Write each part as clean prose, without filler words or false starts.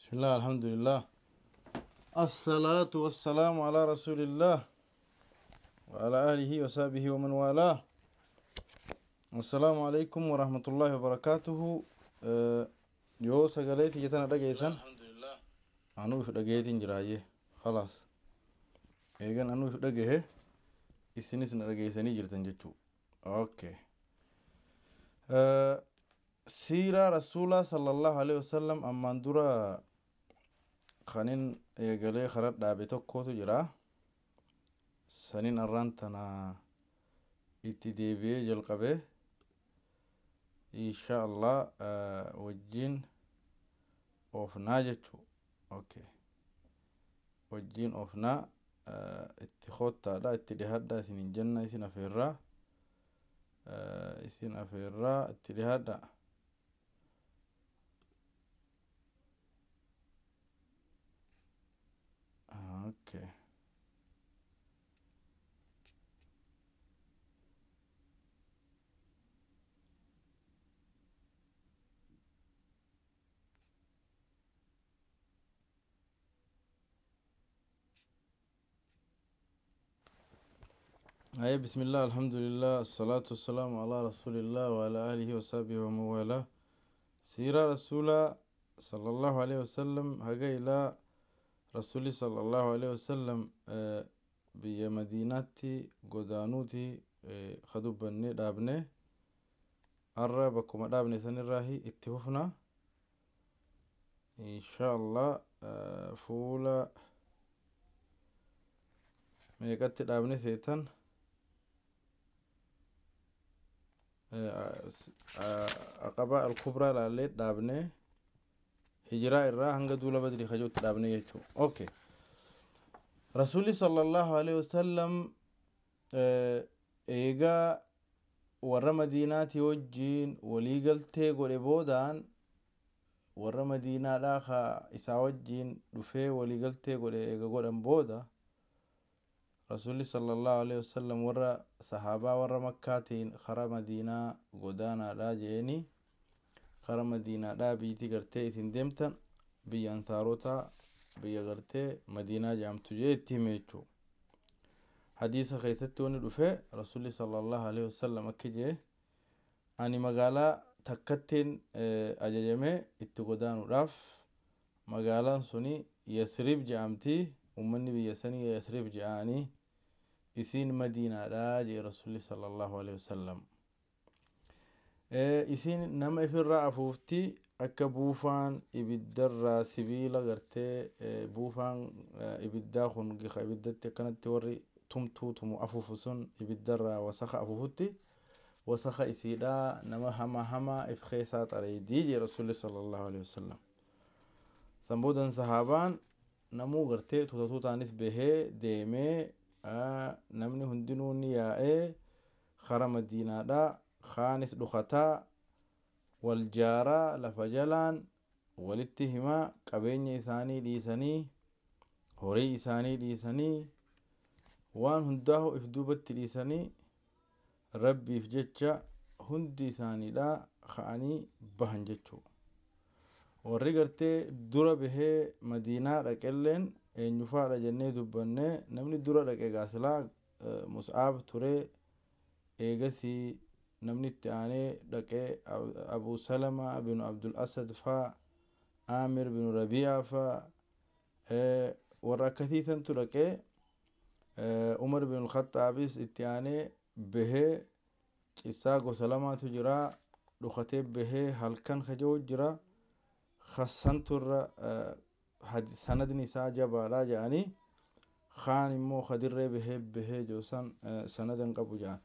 بسم الله الحمد لله الصلاة والسلام على رسول الله وعلى آله وصحبه ومن والاه. السلام عليكم ورحمة الله وبركاته. Yoo sagalee tiyya tana dhageessan, anuu if dhageetiin jiraayyee. Khalaas, eegan anuu if dhagahe, isinis na dhageessanii jirtan jechuu. Okay, siiraa rasuulaa sallallahu alaihi wasallam ammaan dura kanin eegalee kara dhaabe tokkotu jira. Sanin arraan tana itti deebi'ee jalqabe, insha Allah wajjin oofnaa jechuu. Okay, wajjin oofnaa, itti kottaadha, itti dhihadha isin hin jenna, isin afeerraa, isin afeerraa, itti dhihadha. Okay. هاي بسم الله الحمد لله الصلاة والسلام على رسول الله وعلى آله وصحبه ومن والاه. سيرة رسول صلى الله عليه وسلم هجا إلى رسول صلى الله عليه وسلم biyya madiinaatti godaanuuti kadubbannee dhaabne. Arra bakkuma dhaabne sanirraahi itti fufna, insha Allah. Fuula meeqatti dhaabne seetan? Aqaba al-kubraa laallee dhaabne, hijiraa irraa hanga duula Badrii kajuutti dhaabne jechuu. Okay, Rasuli sallallahu alaihi wasallam eegaa warra madiinaati wajjiin walii galtee godhe boodaan, warra madiinaadhaa ka isaa wajjiin dhufee walii galtee godhe eega godhan booda, Rasuli sallallahu alaihi wasallam warra sahaabaa warra Makkaatiin kara Madiinaa godaanaadhaa jeeni. Kara Madiinaadhaa, biitii gartee isin deemtan biyya ansaarotaa, biyya gartee Madiinaa jedhamtu jee itti hime jechuu. Hadiisa keessatti wanni dhufe, Rasuli sallallahu alaihi wasallam akki jee: "Ani magaalaa takkattiin ajajame itti godaanuudhaaf. Magaalaan suni Yasrib jedhamti, ummanni biyya sanii Yasrib jedhanii, isiin Madiinaadha" jee Rasuli sallallahu alaihi wasallam. Isiin nama ifirraa afuufti, akka buufaan ibiddarraa sibiila gartee buufaan ibiddaa kun gika ibiddatti akkanatti warri tumtuu tumu afuufu sun ibiddarraa wasaka afuufutti, wasaka isiidhaa nama hamaa hamaa if keessaa xareeydii jee Rasuli sallallahu alaihi wasallam. San boodan sahaabaan namuu gartee tuuta tuutaanis bahee deemee, namni hundinuu ni yaa'ee kara Madiinaadhaa. Kaanis dhukataa, wal jaaraa, lafa jalaan walitti himaa, qabeenya isaanii dhiisanii, horii isaanii dhiisanii, waan hundaa'u if duubatti dhiisanii, Rabbiif jecha hundi isaaniidha ka'anii bahan jechuu. Warri gartee dura bahee Madiinaa dhaqelleen eenyufaadha jennee dubbannee, namni dura dhaqe gaasilaa Mus'aab ture. Eegasii namni itti aanee dhaqee Abu Salama binu Abdul Asad faa, Aamir binu Rabii'aa faa, warra akkasii santu dhaqee. Umar bin Khaxaabis itti aanee bahee. Qissaa gosa lamaatu jira: dhukatee bahee halkan kaja'u jira, santu irra sanadni isaa jabaadha jedhanii, kaan immoo kadirree bahee bahee jiru san sanada hin qabu jedhan.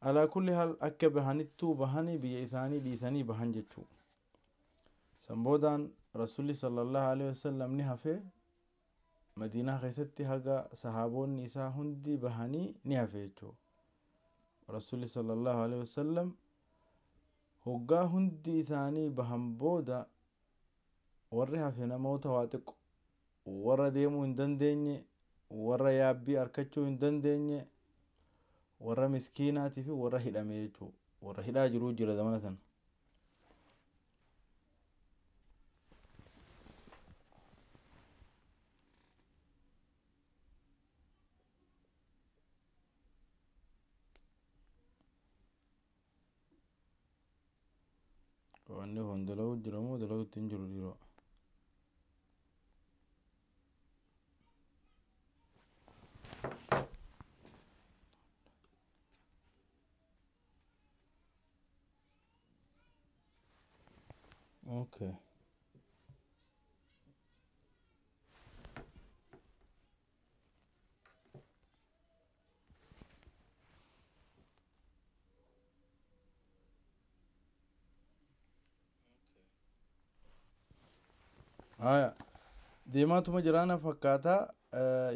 Alaa kulli haal, akka bahanittuu bahanii biyya isaanii dhiisanii bahan jechuu. San boodaan Rasuli sallallahu alaihi wasallam ni hafe Madiinaa keessatti, haga sahaabonni isaa hundi bahanii ni hafe jechuu. Rasuli sallallahu alaihi wasallam hoggaa hundi isaanii bahan booda, warri hafe namoota waa xiqqo, warra deemuu hin dandeenye, warra yaabbii arkachuu hin dandeenye, warra miskiinaatii fi warra hidhame jechuu, warra hidhaa jiruu jira zamana sana. Wanni kun dalagu jira moo dalagutti hin jiru dhiiroo? Okay. Haya, deemaatuma jiraana fakkaata.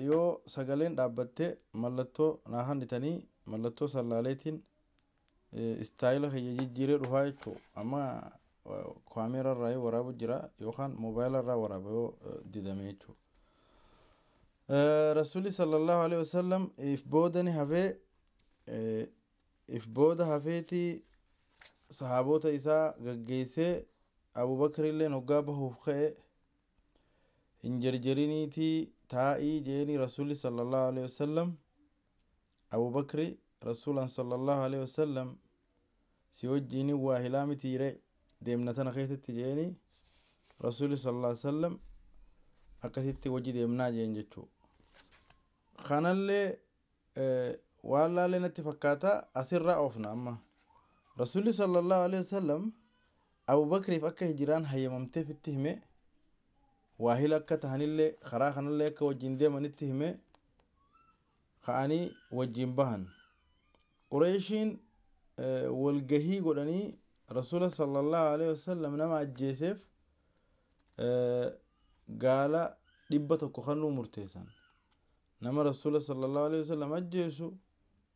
Yoo sagaleen dhaabbatte mallattoo naa handitanii mallattoo sallaaleetiin istaayila kiyya jijjiiree dhufaa jechuu. Amma kaameera irraa waraabu jira yookaan moobaayila irraa waraaba yoo didame jechuu. Rasuulli sallallahu alaihi wasallam if booda ni hafee, if booda hafeetii sahaabota isaa gaggeessee. Abubakar illeen hoggaa bahuuf ka'e, hin jarjariniitii taa'ii jeeni Rasuulli sallallahu alaihi wasallam Abubakri rasuulan sallallahu alaihi wasallam si wajjiini waa hilaa mitiire deemna tana keessatti jeeni. Rasuulli sallallahu alaihi wasallam akkasitti wajji deemnaa jeen jechuu. Kanallee waan laalee natti fakkaata, asirraa oofna. Amma Rasuulli sallallahu alaihi wasallam Abubakriif akka hijiraan hayyamamteef itti hime, waahila akka tahanillee karaa kanallee akka wajjin deemanitti hime. Ka'anii wajjin bahan. Qureeshiin walgahii godhanii Rasuula sallallahu alaihi wasallam nama ajjeeseef gaala 100 kennuu murteessan. Nama Rasuula sallallahu alaihi wasallam ajjeesu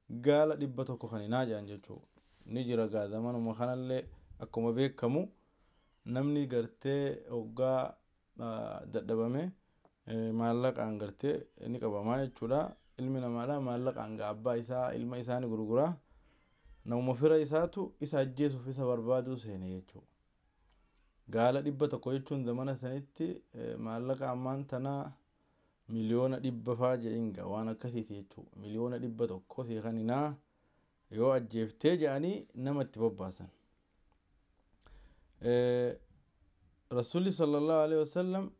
gaala 100 kaninaa jedhan jechuu ni jira. Gaa zamanuma kanallee akkuma beekamu namni gartee hoggaa dadhabame maallaqaan gartee ni qabamaa jechuudha. Ilmi namaadha maallaqaan gaa abbaa isaa ilma isaa ni gurguraa. Namuma fira isaatu isa ajjeesuuf isa barbaaduu seene jechuudha. Gaala 100 jechuun zamana sanitti maallaqa ammaan tanaa 100 miliyoona faa jedhinga waan akkasiiti jechuudha. 100 miliyoona sii kaninaa yoo ajjeeftee jedhanii nama itti bobbaasan. Rasuulli sallallahu alaihi wasallam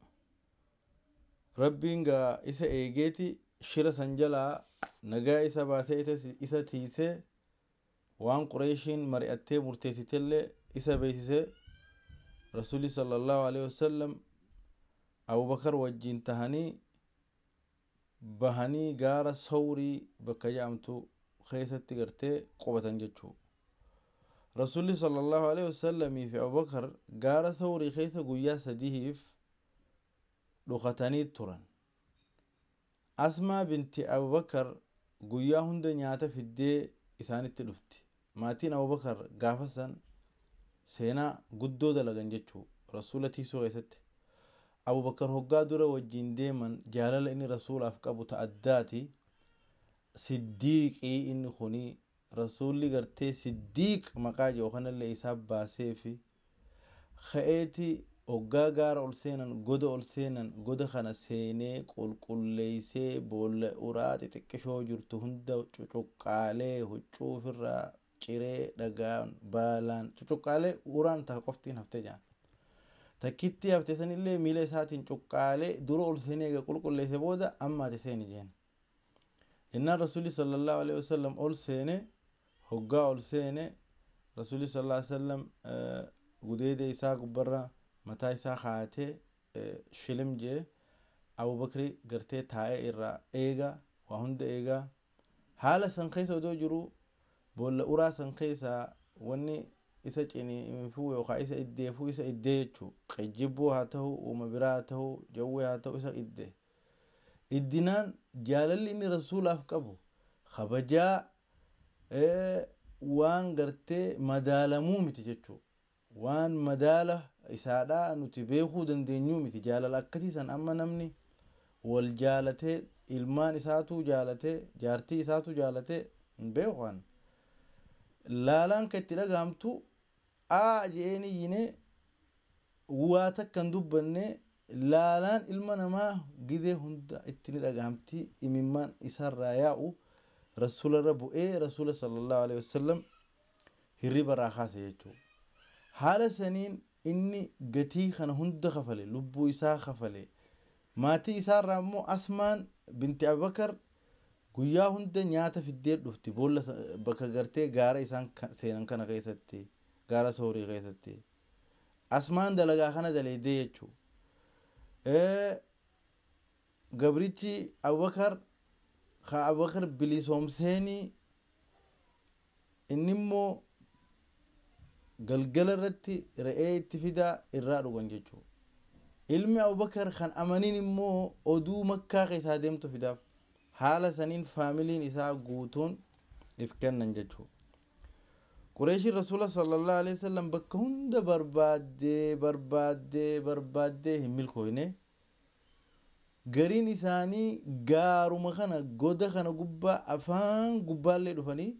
Rabbiin gaa isa eegeeti shira san jalaa nagaa isa baasee isa tiisee, waan Qureeshiin mari'attee murteessitellee isa beeksisee. Rasuulli sallallahu alaihi wasallam Abubakar wajjin tahanii bahanii gaara Sawrii bakka jedhamtu keessatti gartee qubatan jechuu. Rasuulli sallallahu alaihi wasallamii fi Abubakar gaara Sawrii keessa guyyaa 3f dhokatanii turan. Asmaa binti Abubakar guyyaa hunda nyaata fiddee isaanitti dhufti. Maatiin Abubakar gaafa san seenaa guddoo dalagan jechuu Rasuula tiisuu keessatti. Abubakar hoggaa dura wajjin deeman jaalala inni Rasuulaaf qabu ta addaati. Siddiiqii inni kuni Rasuulli gartee Siddiiq maqaa jiru kanallee isaa baasee fi ka'eeti hoggaa gaara ol seenan, goda ol seenan, goda kana seenee qulqulleeysee boolla uraa xixiqqishoo jirtu hunda cucuqqaalee, huccuu ofirraa ciree, dhagaan baalaan cucuqqaalee, uraan takka qoftiin haftee jiran. Takkitti hafte sanillee miila isaatiin cuqqaalee dura ol seenee eega qulqulleesse booda amma ati seeni jeen. Jennaan Rasuulli sallallahu alaihi wasallam ol seene. Hoggaa ol seene Rasuulli sallallahu alaihi wasallam gudeeda isaa gubbarra mataa isaa kaa'atee shilim jee. Abubakri gartee taa'ee irraa eega, waa hunda eegaa. Haala san keessa odoo jiru boolla uraa san keessa wanni isa ciniinfuu yookaan isa iddeefuu isa iddee jechuu, qejjibbuu haa ta'u, uuma biraa haa ta'u, jawwee haa ta'u, isa idde. Iddinaan jaalalli inni Rasuulaaf qabu kabajaa waan gartee madaalamuu miti jechuu, waan madaala isaadhaa nuti beekuu dandeenyuu miti. Jaalala akkasii san amma namni wal jaalatee, ilmaan isaatu jaalatee, jaartii isaatu jaalatee hin beeku. Kan laalaan ka itti dhagahamtu aa je'een iyyinee waa takka hin dubbanne. Laalaan ilma namaa gidee hunda itti ni dhagahamti. Imimmaan isarraa yaa'u Rasuularra bu'ee Rasuula sallallahu alaihi wasallam hirriba irraa kaase jechuudha. Haala saniin inni gatii kana hunda kafale, lubbuu isaa kafale. Maatii isaarraa immoo Asmaan binti Abubakar guyyaa hunda nyaata fiddee dhufti boolla bakka gartee gaara isaan seenan kana keessatti, gaara Soorii keessatti. Asmaan dalagaa kana daleedee jechuudha. Gabrichi Abubakar ka Abubakar bilisoomseenii inni immoo galgala irratti re'ee itti fidaa irraa dhugan jechuudha. Ilmi Abubakar kan amaniin immoo oduu Makkaa keessaa deemtu fidaaf. Haala saniin faamiliin isaa guutuun if kennan jechuudha. Qureeshiin Rasuula sallallahu alaihi wasallam bakka hunda barbaaddee barbaaddee barbaaddee hin milkooyne. Gariin isaanii gaaruma kana goda kana gubbaa afaan gubbaallee dhufanii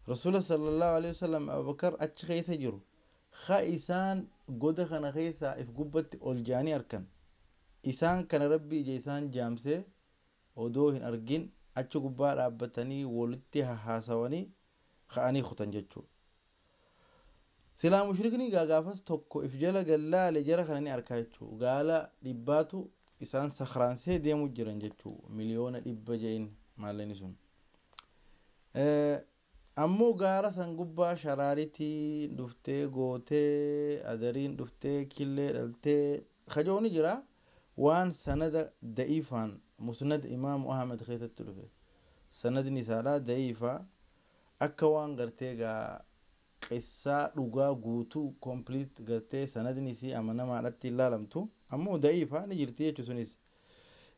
Rasuula sallallahu alaihi wasallam Abubakar achi keessa jiru. Ha isaan goda kana keessaa if gubbatti ol jaanii arkan. Isaan kana Rabbi ija isaan jaamsee odoo hin argin achi gubbaa dhaabbatanii walitti hahaasawanii ka'anii kutan jechuudha. Silaa mushrikni gaafas tokko if jala gallaale jara kana ni arkaa jechuudha. Gaala dhibbaatu isaan sakraansee deemuu jiran jechuudha. 100,000,000 je'in maallaqni sun. Ammoo gaara san gubbaa sharaaritiin dhuftee gootee adariin dhuftee killee dhaltee kajooni jira. Waan sanada da'iifaan musnad Imaamu Ahmed keessatti dhufe. Sanadni isaadhaa da'iifaa akka waan gartee gaa qissaa dhugaa guutuu complete gartee sanadni isii amanamaadhatti ilaalamtu ammoo da'iifaa ni jirti jechuun sunis.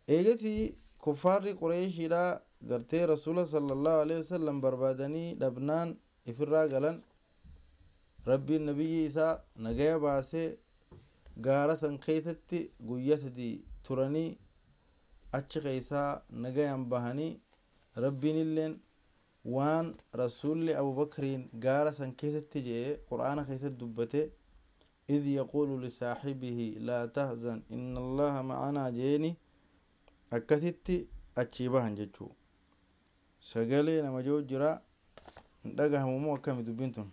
Eegasii kuffaarri Qureeshiidhaa gartee Rasuula sallallahu alaihi wasallam barbaadanii dhabnaan ifirraa galan. Rabbiin nabiyyi isaa nagaya baasee gaara san keessatti guyyaa 3 turanii achi keessaa nagayaan bahanii Rabbiin illeen waan Rasuulli Abubakriin gaara san keessatti je'ee Qur'aana keessatti dubbate idh yaquulu lisaaxibihi laa tahzan inna Allaha ma'anaa jeeni akkasitti achii bahan jechuu. Sagalee nama jiru jira hin dhagahamu moo akkami dubbiin tun?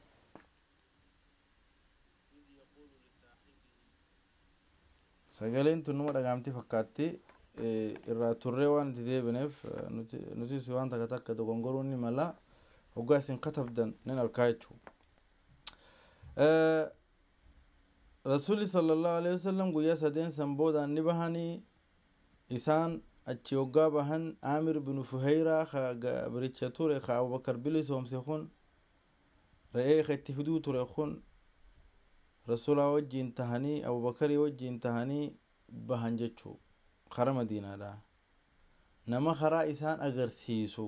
Sagaleen tun numa dhagahamti fakkaatti irraa turree waan itti deebineef nutis waan takka takka dogongoruun ni mala hoggaa isin katabdan nin arkaa jechuudha. Rasuulli sallallahu alaihi wasallam guyyaa 3 san boodaan ni bahanii isaan achi hoggaa bahan Aamir bin Fuhayraa ka gabricha ture ka Abubakar bilisoomse kun re'ee ka itti fiduu ture kun Rasuulaa wajjiin tahanii Abubakarii wajjiin tahanii bahan jechuu karaa Madiinaadha. Nama karaa isaan agarsiisu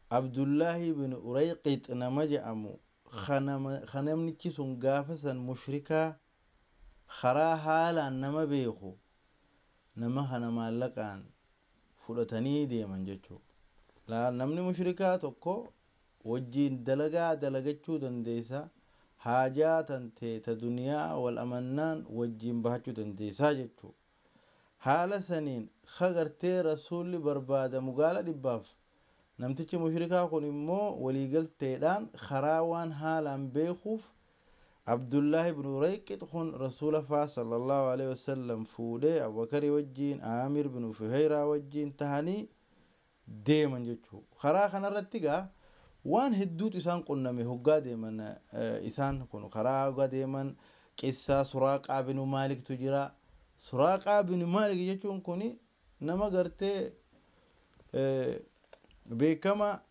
Abdullaahi bin Urayqix nama jedhamu ka namnichi sun gaafa san mushrikaa karaa haalaan nama beeku nama kana maallaqaan fudhatanii deeman jechuu. Namni mushrikaa tokko wajjiin dalagaa dalagachuu dandeessa. Haajaa tantee ta duniyaa wal amannaan wajjiin bahachuu dandeessaa jechuu. Haala saniin kagartee Rasuulli barbaadamu gaala 100 namtichi mushrikaa kun immoo waliigalteedhaan karaa waan haalaan beekuuf Abdullaahi ibn Urayqix kun Rasuula faa sallallahu alaihi wasallam fuudhee Abubakarii wajjiin Aamir bin Fuhayraa wajjiin tahanii deeman jechuu. Karaa kanarratti gaa waan hedduutu isaan qunname hoggaa deeman isaan kun karaa hoggaa deeman qissaa Suraaqaa bin Maaliktu jira. Suraaqaa bin Maalik jechuun kun nama gartee beekama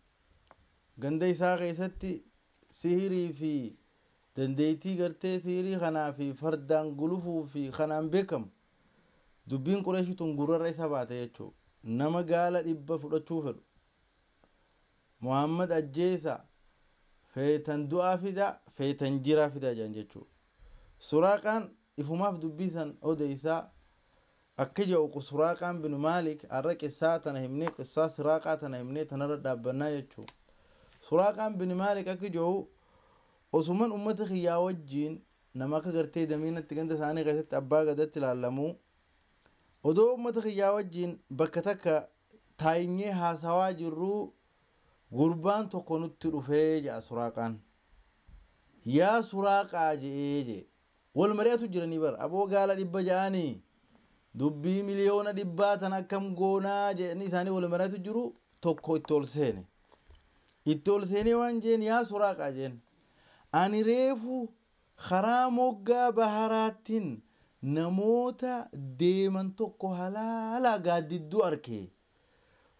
ganda isaa keessatti sihirii fi dandeettii gartee sihirii kanaa fi fardaan gulufuu fi kanaan beekamu dubbiin Qureeshii tun gurrarra isa baate jechuudha. Nama gaala 100 fudhachuu fedhu Muhammad ajjeesa feetan du'aa fida feetan jiraa fida jedhan jechuudha. Suraaqaan ifumaaf dubbii san odeessaa akka jedhu Suraaqaan bin Maalik har'a qissaa tana himnee qissaa Suraaqaa tana himnee tanarra dhaabbannaa jechuudha. Suraaqaan bin Maalik akka jedhu osuman ummata kiyyaa wajjiin nama akka gartee damiinatti ganda isaanii keessatti abbaa gadatti ilaallamu odoo ummata kiyyaa wajjiin bakka takka taayinyee haasawaa jirruu gurbaan tokko nutti dhufee jedha Suraaqaan. Yaa Suraaqaa je'ee jee wal mari'atu jiranii bar aboo gaala 600 dubbii 100,000,000 tan akkam goonaa jedhanii isaanii wal mari'atu jiru. Tokko itti ol seene, itti ol seenee waan jeen, yaa Suraaqaa jeen, ani reefu karaa moggaa baharaattiin namoota deeman tokko halaalaa gaaddidduu arke,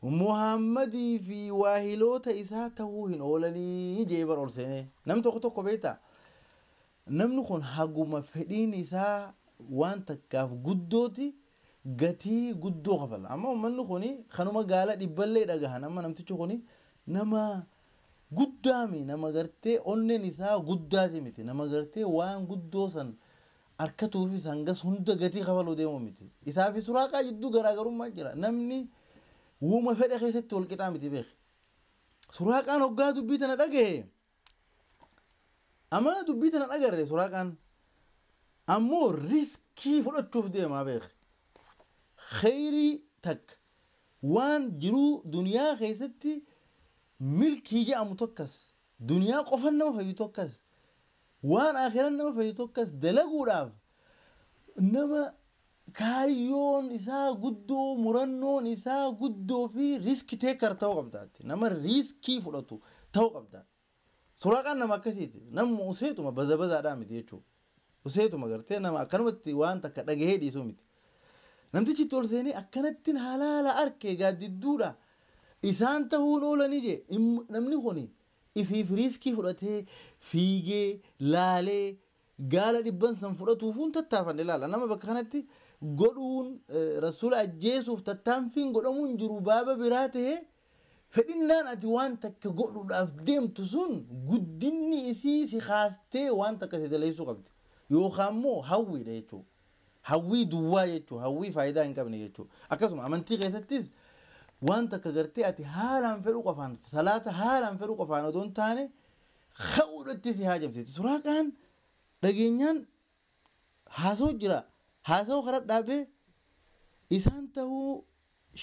Muhammadii fi waahiloota isaa ta'uu hin oolanii jee bar ol seenee. Namni tokko tokko beektaa, namni kun haguma fedhiin isaa waan takkaaf guddooti gatii guddoo kafala. Amma uummanni kun kanuma gaala dhibballee dhagahan. Amma namtichi kun nama guddaami, nama gartee onneen isaa guddaati miti, nama gartee waan guddoo san harkatuufis hangas hunda gatii kafaluu deemu miti. Isaa fi Suraaqaa jidduu garaagarummaa jira. Namni uuma fedha keessatti wal qixaa miti beek. Suraaqaan hoggaa dubbii tana dhagahe, amma dubbii tana dhagarre, Suraaqaan ammoo riskii fudhachuuf deemaa beek. Kheyrii takka waan jiruu duniyaa keessatti milkii jedhamu tokkas, duniyaa qofan nama fayyu tokkas, waan akhiran nama fayyu tokkas dalaguudhaaf nama kaayyoon isaa guddoo, murannoon isaa guddoo fi risk taker ta'uu qabdaatti, nama riiskii fudhatu ta'uu qabda. Suraaqaan nama akkasiiti. Nama useetuma baza bazaadhaa miti jechuudha. Useetuma gartee nama akkanumatti waan takka dhagahee dhiisuu miti. Namtichi itti ol seenee akkanattiin halaala arke, gaaddidduudha isaan ta'uun oolanii jee. Namni kun ifiif riiskii fudhatee fiigee laalee gaala dhibban san fudhatuufuun tattaafanne. Ilaala, nama bakka kanatti godhuun rasuula ajjeesuuf tattaanfiin godhamuun jiru baaba biraa ta'ee, fedhinnaan ati waan takka godhuudhaaf deemtu sun guddinni isii si kaastee waan takka si daleessuu qabdi, yookaan immoo hawwiidha jechuudha. Hawwii duwwaa jechuudha, hawwii faayidaa hin qabne jechuudha. Akkasuma amantii keessattis waan takka gartee ati haalaan fedhuu qofaan, salaata haalaan fedhuu qofaan odoo hin taane ka'uudhatti si haajamsiiti. Suraaqaan dhageenyaan haasa'u jira. Haasa'u karaa dhaabee isaan ta'uu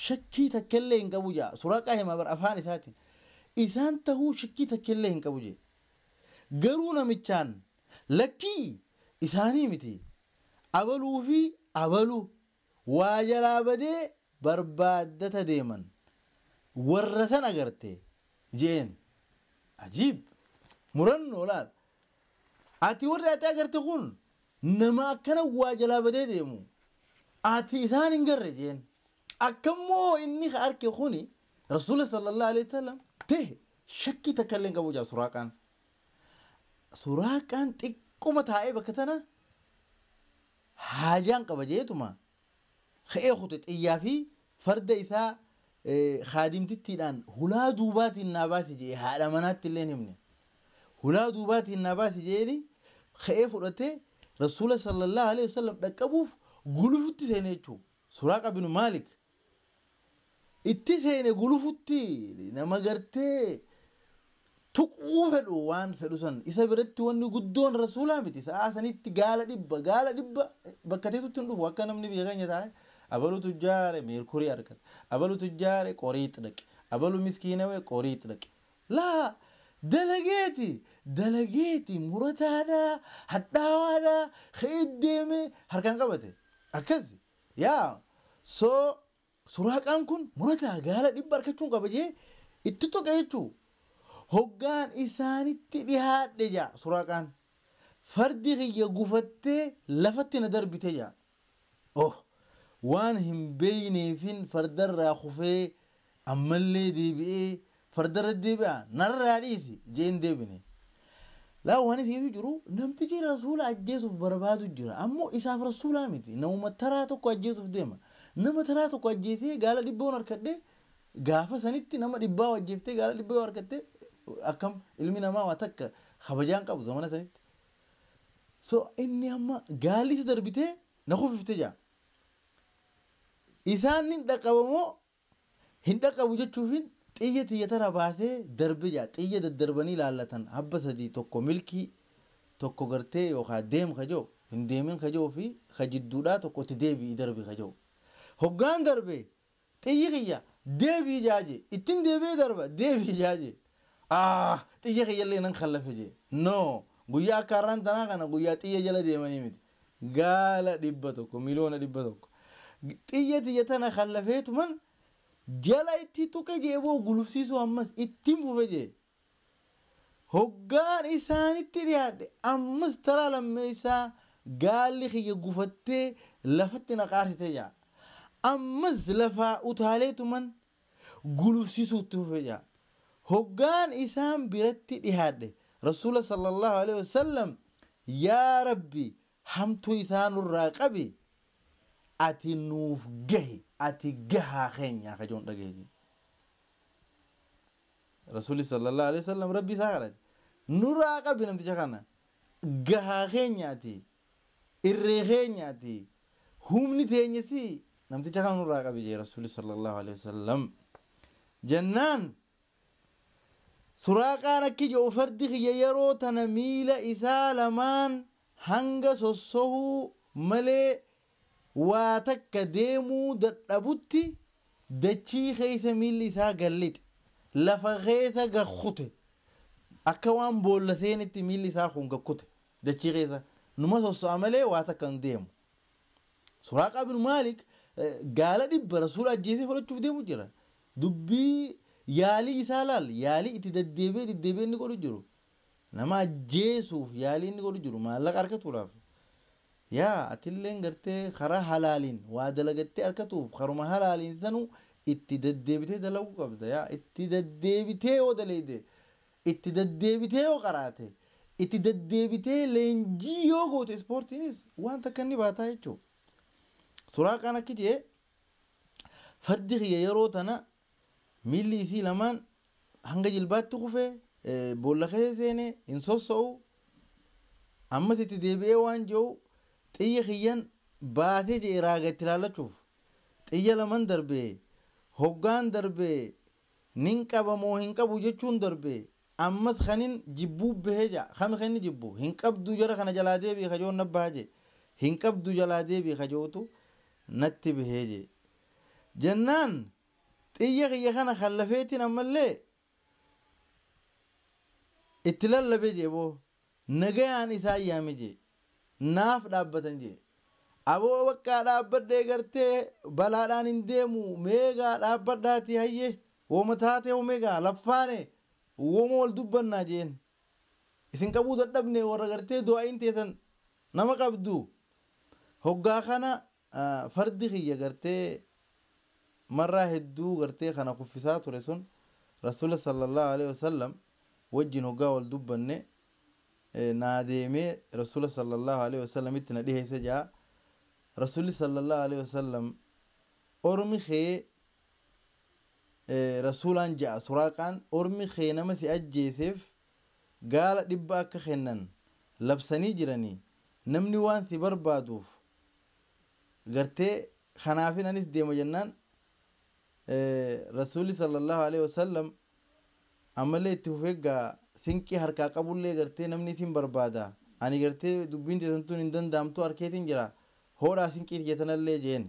shakkii takkallee hin qabu jaa. Suraaqaa hima bar afaan isaatiin. Isaan ta'uu shakkii takkallee hin qabu jee. Garuu namichaan lakkii isaanii miti. Abaluu fi abaluu waa jalaa badee barbaaddata deeman. Warra san agarte jeen. Ajiib! Murannoo laal. Ati warri ati agarte kun nama akkana waa jalaa badee deemu. Ati isaan hin garre jeen. Akkammoo inni arke kuni Rasuula sallallahu alaihi wasallam ta'e shakkii takka illee hin qabu jaa Suraaqaan. Suraaqaan xiqquma taa'ee bakka tana haajaan qaba jeetuma ka'ee kute. Xiyyaa fi farda isaa kaadimtittiidhaan hulaa duubaatiin naa baasi jee, haadha manaatti illee hin himne. Hulaa duubaatiin naa baasi jeeni ka'ee fudhatee Rasuula sallallahu alaihi wasallam dhaqqabuuf gulufutti seene jechuudha. Suraaqa binu Maalik itti seene gulufutti. Nama gartee tuquu fedhu waan fedhu san isa biratti wanni guddoon rasuulaa miti. Sa'aa sanitti gaala dhibba bakka teessutti hin dhufu. Akka namni biyya keenya taa'e abalu tujjaare meerkurii argata, abalu tujjaare qoriix dhaqe, abalu miskiinawee qoriix dhaqe. Laa, dalageeti dalageeti, murataadha, hadhaawaadha, ka'ee deeme, harkaan qabate akkas yaa. Soo Suraaqaan kun murataa gaala dhibba argachuun qaba jee itti tuqe jechuu. Hoggaan isaanitti dhihaadhe jaa Suraaqaan, fardi kiyya gufattee lafatti na darbite jaa. Oh, waan hin beeyneefin fardarraa kufee ammallee deebi'ee fardarra deebi'a, narraa dhiisi jeen deebine. Laa, waan isiisu jiru namtichi rasuula ajjeesuuf barbaadu jira, ammoo isaaf rasuulaa miti, namuma taraa tokko ajjeesuuf deema. Nama taraa tokko ajjeesee gaala dhibba harkadhee, gaafa sanitti nama dhibbaa ajjeeftee gaala dhibba yoo harkatte akkam? Ilmi namaa waa takka kabajaan qabu zamana sanitti. So inni amma gaalli isa darbitee na kufifte jaa. Isaan hin dhaqqabamoo hin dhaqqabu jechuufin xiyya xiyya tara baasee darbe jaa. Xiyya daddarbanii laallatan habba sadii, tokko milkii, tokko gartee yookaan deem kajoo hin deemin kajoo fi ka jidduudhaa tokko itti deebi'i darbi kajoo. Hoggaan darbe xiyyi kiyya deebi'i jaaje, ittiin deebi'ee darba, deebi'i jaaje. Ah, xiyya kiyyallee nan kallafe jee. No, Guyyaa akka har'aan tanaa kana guyyaa xiyya jala deemanii miti. Gaala 100, 100,000,000. Xiyya tiyya tana kallafeetuman jala itti tuqe jee boo gulufsiisuu ammas ittiin fufe jee. Hoggaan isaanitti dhiyaadhe ammas taraa lammeessaa gaalli kiyya gufattee lafatti na qaarsite jaa. Ammas lafaa utaaleetuman gulufsiisuu itti fufe jaa. Hoggaan isaan biratti dhiyaadhe Rasuula sallallahu alaihi wasallam yaa Rabbi hamtuu isaanurraa qabi ati nuuf gahi ati gahaa keenya kajoon dhageeti. Rasuulli sallallahu alaihi wasallam Rabbi isaa kadhate nurraa qabi namticha kana gahaa keenyaati irree keenyaati humni teenya si namticha kana nurraa qabi jee Rasuulli sallallahu alaihi wasallam. Jennaan Suraaqaan akki jedhu fardi kiyya yeroo tana miila isaa lamaan hanga sossohuu malee waa takka deemuu dadhabutti dachii keessa miilli isaa gallixe lafa keessa gakkute akka waan boolla seenitti miilli isaa kun gakkute dachii keessa numa sosso'a malee waa takka hin deemu. Suraaqaa bin Maalik gaala 100 Rasuula ajjeesee fudhachuuf deemu jira. Dubbii yaalii isaa laal yaalii itti deddeebi'ee deddeebi'ee inni godhu jiru. Nama ajjeesuuf yaalii inni godhu jiru maallaqa argatuudhaaf. Yaa atilleen gartee karaa halaaliin waa dalagattee argatuuf karuma halaaliin sanuu itti deddeebitee dalaguu qabda. Yaa itti deddeebitee yoo dalagde itti deddeebitee yoo qaraate itti deddeebitee leenjii yoo goote ispoortiinis waan takka inni baataa jechuudha. Suraaqaan akki jee fardi kiyya yeroo tana miilli isii lamaan hanga jilbaatti kufee boolla keessa seenee hin sosso'u ammas itti deebi'ee waan jiru xiyya kiyyan baasee jee raaga itti ilaallachuuf xiyya laman darbee hoggaan darbee nin qaba moo hin qabu jechuun darbee ammas kanin jibbuu bahee jaa kami kan inni jibbu hin qabdu jara kana jalaa deebi'i kajoon nabbaa jee hin qabdu jalaa deebi'i kajootu natti bahee jee. Jennaan xiyya kiyya kana kallafeetiin ammallee itti lallabee jee boo nagayaan isaa yaame jee naaf dhaabbatan jee. Aboo bakka dhaabbadhee gartee balaadhaan hin deemu meegaa dhaabbadhaati hayyee wooma taatee meegaa laffaane wooma wal dubbannaa jeen. Isin qabuu dadhabne warra gartee du'aayin teessan nama qabdu. Hoggaa kana fardi kiyya gartee marraa hedduu gartee kana kuffisaa ture sun Rasuula sallallahu alaihi wasallam wajjin hoggaa wal dubbanne naa deemee Rasuula sallallahu alaihi wasallamitti na dhiheesse jaa. Rasuulli sallallahu alaihi wasallam ormi kee Rasuulaan ja'a Suraaqaan ormi kee nama si ajjeeseef gaala 100 akka kennan labsanii jiranii namni waan si barbaaduuf gartee kanaafin anis deema jennaan Rasuulli sallallahu alaihi wasallam ammallee itti fufee gaa sinqii harkaa qabullee gartee namni isin barbaada ani gartee dubbiin teessan hin danda'amtu harkeetiin jira hoodhaa sinqii tiyyatanallee jeen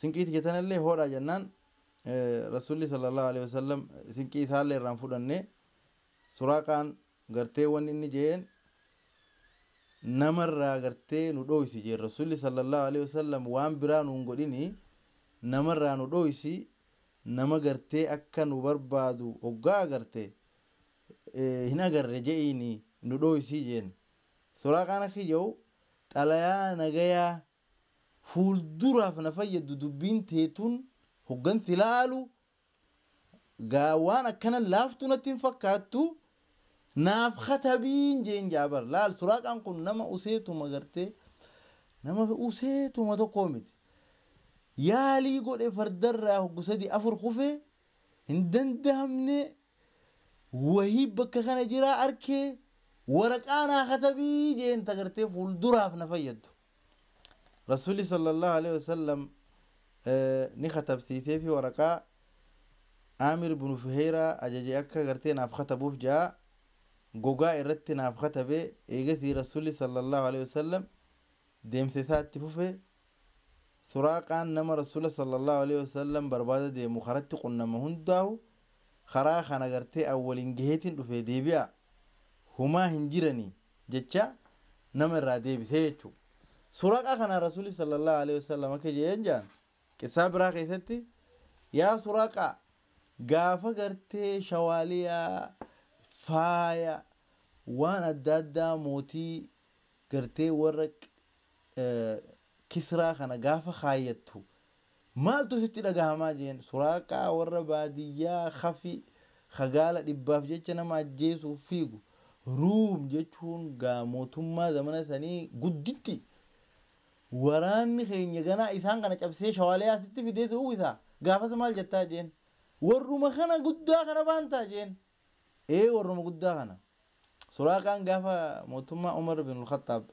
sinqii tiyyatanallee hoodhaa jennaan Rasuulli sallallahu alaihi wasallam sinqii isaallee irraan fudhanne Suraaqaan gartee wanni inni jeen namarraa gartee nu dhoysi jeen Rasuulli sallallahu alaihi wasallam waan biraa nu hin godhini namarraa nu dhoysi nama gartee akka nu barbaadu hoggaa agarte hin agarre je'iini nu dhoysi jeen. Suraaqaan akki jedhu xalayaa nagayaa fuulduraaf na fayyaddu dubbiin teetuun hoggansi ilaalu gaa waan akkana laaftuu natti hin fakkaattu naaf katabiin jeen jaabar. Laal Suraaqaan kun nama useetuma gartee nama useetuma tokkoo miti. Yaalii godhe fardarraa hoggu 3 4 kufee hin danda'amne wahii bakka kana jiraa arkee waraqaa naa katabii jeen tagartee fuulduraaf na fayyaddu. Rasuulli sallallahu alaihi wasallam ni katabsiisee fi waraqaa Aamir bin Fuheyraa ajaje akka gartee naaf katabuuf jaa gogaa irratti naaf katabee eegasii Rasuulli sallallahu alaihi wasallam deemsa isaa itti fufee Suraaqaan nama Rasuula sallallahu alaihi wasallam barbaada deemu karatti qunnama hundaa'u karaa kana gartee awwaliin gaheetiin dhufee deebi'a humaa hin jiranii Jecha nama irraa deebisee jechuudha. Suraqaa kana Rasuulli sallallahu alaihi wasallam akka jedheen jaan qissaa biraa keessatti yaa Suraqaa gaafa gartee shawaaliyaa faaya waan adda addaa mootii gartee warra Kisraa kana gaafa kaayyattu maaltu sitti dhagahamaa jeen. Suraqaa warra baadiyyaa hafi hagaala dhibbaaf jecha nama ajjeesuuf fiigu Ruum jechuun gaa mootummaa zamana sanii gudditti waraanni keenya ganaa isaan kana cabsee shawaaliyaa sitti fidee si uwwisa gaafas maal jettaa jeen. Warruma kana guddaa kana baantaa jeen. Ee warruma guddaa kana. Suraaqaan gaafa mootummaa Umar bin Khattaab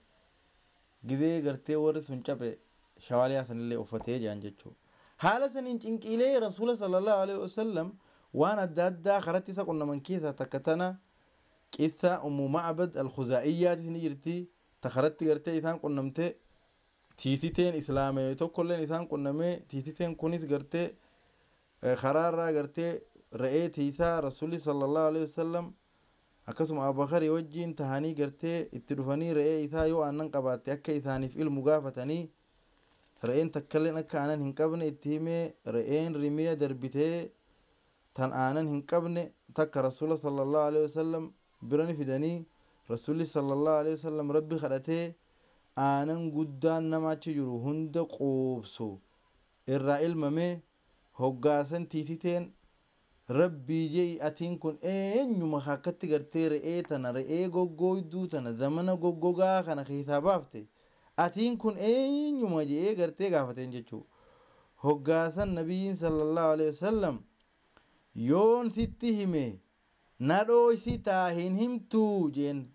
gizee gartee warri sun cabe shawaaliyaa sanillee uffatee jiran jechuudha. Haala saniin cinqiilee Rasuula sallallahu alaihi wasallam waan adda addaa karatti isa qunnaman keessaa takka tana qissa Ummu Ma'bad al-Khuza'iyyaatis ni jirti. Ta karatti gartee isaan qunnamte tiisiteen islaamee tokkolleen isaan qunnamee tiisiteen kunis gartee karaarraa gartee re'ee tiisaa Rasuulli sallallahu alaihi wasallam akkasuma Abubakarii wajjiin tahanii gartee itti dhufanii re'ee isaa yoo aannan qabaatte akka isaaniif ilmu gaafatanii re'een takkalleen akka aannan hin qabne itti himee re'een rimiya darbitee tan aannan hin qabne takka Rasuula sallallahu alaihi wasallam bira ni fidanii Rasuulli sallallahu alaihi wasallam rabbi kadhatee aannan guddaan nama achi jiru hunda quubsu irraa ilmame hoggaasan tiisiteen rabbii je'i atiin kun eenyuma akkatti gartee re'ee tana re'ee goggooyduu tana zamana goggogaa kana keessaa baafte atiin kun eenyuma je'ee gartee gaafateen jechuu. Hoggaasan nabiyyiin sallallahu alaihi wasallam yoon sitti hime nadhoo sitaa hin himtuu jeen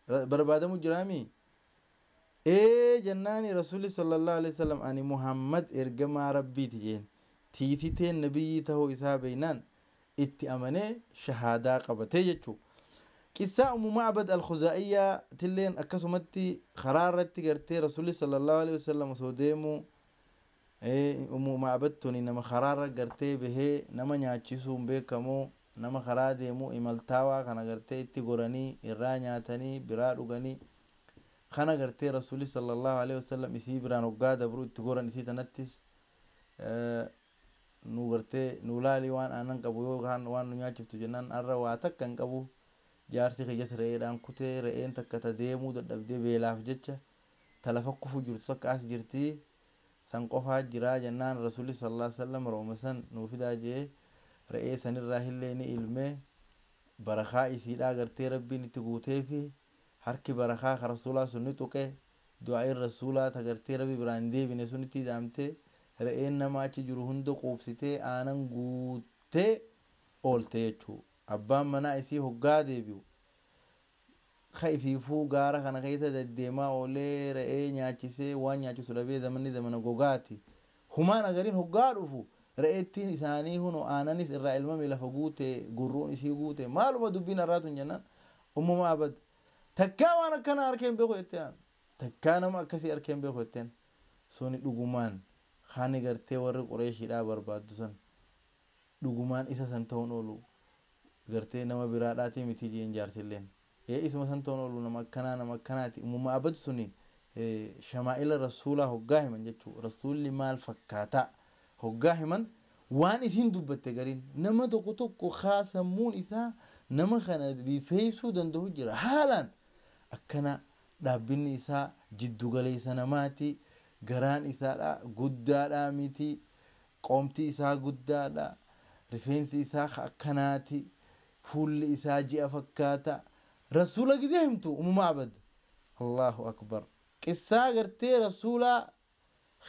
barbaadamu jiraami. Ee jennaani Rasuulli sallallahu alaihi wasallam ani Muhammad ergamaa rabbiiti jeen. Tiisiteen nabiyyii ta'uu isaa beeynaan itti amanee shahaadaa qabatee jechuu. Qissaa Ummu Ma'bad al-Khuza'iyyaa tilleen akkasumatti karaa irratti gartee Rasuulli sallallahu alaihi wasallam osoo deemuu Ummu Ma'bad tuni nama karaa irra gartee bahee nama nyaachisuun beekamu nama karaa deemuu imaltaawaa kana gartee itti goranii irraa nyaatanii biraa dhuganii kana gartee Rasuulli sallallahu alaihi wasallam isii biraan hoggaa dabruu itti goran isii tanattis nu gartee nu laalii waan aannan qabu yookaan waan nu nyaachiftu jennaan arra waa takka hin qabu jaarsi kiyyas re'eedhaan kutee re'een takka ta deemuu dadhabdee beelaaf jecha ta lafa kufu jirtu takka as jirti san qofaa jiraa jennaan Rasuulli sallallahu alaihi wasallam rooma san nuu fidaa jee re'ee sanirraa illee ni ilmee barakaa isiidhaa gartee rabbiin itti guutee fi harki barakaa ka rasuulaa sun ni tuqe du'aa'iin rasuulaa ta gartee rabbi biraan deebine sun itti hidhamtee re'een nama achi jiru hunda quubsitee aanan guuttee oolte jechuu. Abbaan manaa isii hoggaa deebi'u ka ifiifuu gaara kana keessa deddeemaa oolee re'ee nyaachisee waan nyaachisu dhabee zamanni zamana gogaati. Humaan agariin hoggaa dhufu re'eettiin isaanii hunu aananis irraa ilmame lafa guute gurruun isii guute maaluma dubbiin har'aatun jennaan Ummu Ma'bad takkaa waan akkanaa arkeen beeku jetteen takkaa nama akkasii arkeen beeku jetteen suni dhugumaan kaani gartee warri Qureeshiidhaa barbaaddu san dhugumaan isa san ta'uun oolu gartee nama biraadhaatii miti jeen jaarsilleen ee isuma san ta'uun oolu nama akkanaa nama akkanaati. Ummu Ma'bad suni shamaa'ila rasuulaa hoggaa himan jechuu rasuulli maal fakkaataa hoggaa himan waan isiin dubbatte gariin nama tokko tokko kaa sammuun isaa nama kana bifeessuu danda'u jira haalaan akkana dhaabbinni isaa jiddugaleessa namaati garaan isaadha guddaadha miti qoomti isaa guddaadha rifeensi isaa akkanaati fuulli isaa ji'a fakkaata rasuula gidee himtu Ummu Ma'bad Allahu akbar qissaa gartee rasuulaa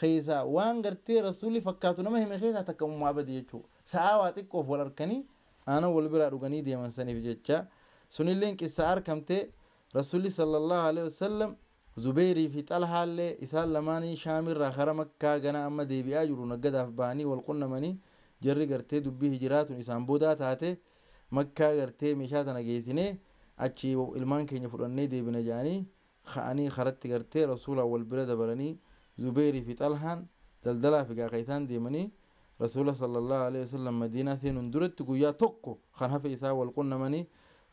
keessaa waan gartee rasuulli fakkaatu nama hime keessaa takka Ummu Ma'bad jechuu sa'aa waa xiqqoof wal harkanii aanan wal biraa dhuganii deeman saniif jecha sunilleen qissaa arkamte Rasuulli sallallahu alaihi wasallam Zubairii fi Xalhaallee isaan lamaanii Shaamirraa kara Makkaa gana amma deebi'aa jiru naggadaaf bahanii wal qunnamanii jarri gartee dubbii hijiraatun isaan boodaa taate Makkaa gartee meeshaa tana geessinee achi ilmaan keenya fudhannee deebina jedhanii ka'anii karatti gartee rasuulaan wal bira dabalanii Zubairii fi Xalhaan daldalaa fi gaaka isaan deemanii Rasuula sallallahu alaihi wasallam Madiinaa seenuun duratti guyyaa tokko kan hafe isaa wal qunnamanii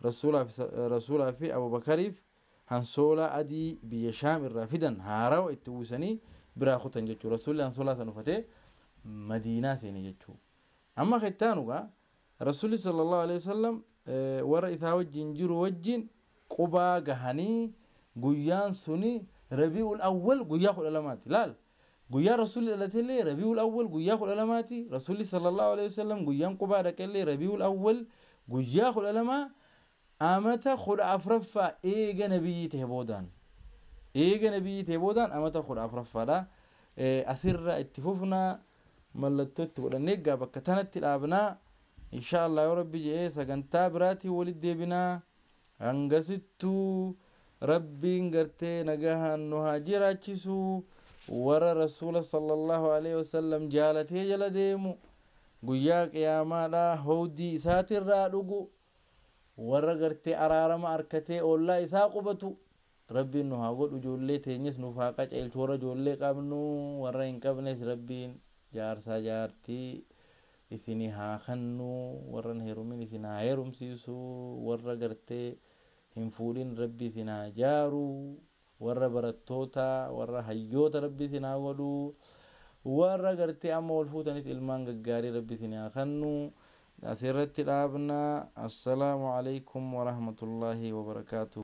rasuulaa fi Abubakariif Hansoolaa adii biyya Shaam irraa fidan haarawa itti uwwisanii biraa kutan jechuudha. Rasuulli hansoolaa san uffatee Madiinaa seene jechuudha. Amma kittaanugaa Rasuulli sallallahu alaihi wasallam warra isaa wajjin jiru wajjin Qubaa gahanii guyyaan suni Rabii'ul Awwal guyyaa 12ti. Laal, guyyaa Rasuulli dhalatellee Rabii'ul Awwal guyyaa 12ti. Rasuulli sallallahu alaihi wasallam guyyaan Qubaa dhaqellee Rabii'ul Awwal guyyaa 12, amata 14ffaa eega nabiyyii ta'e boodaan. Eega nabiyyii ta'e boodaan amata 14ffaadha. Asirra itti fufnaa, mallattoo itti godhannee egaa bakka tanatti dhaabnaa. Insha Allah, yoo Rabbi je'ee, sagantaa biraatiin walitti deebinaa. Hangasittuu Rabbiin gartee nagahaan nu haa jiraachisu. Warra Rasuula sallallahu alaihi wasallam jaalatee jala deemu, guyyaa qiyaamaadha howdii isaatirraa dhugu, warra gartee araarama arkatee ollaa isaa qubatu Rabbiin nu haa godhu. Ijoollee teenyas nuuf haa qaceelchu, warra ijoollee qabnu. Warra hin qabnes Rabbiin jaarsaa jaartii isinii haa kennu. Warra hin heerumin isin haa heerumsiisu. Warra gartee hin fuudhin Rabbi isin haa jaaru. Warra barattoota, warra hayyoota Rabbi isin haa godhu. Warra gartee amma wal fuutanis ilmaan gaggaarii Rabbi isin haa kennu. Asirratti dhaabna. Assalaamu alaikum warahmatullaahi wabarakaatu.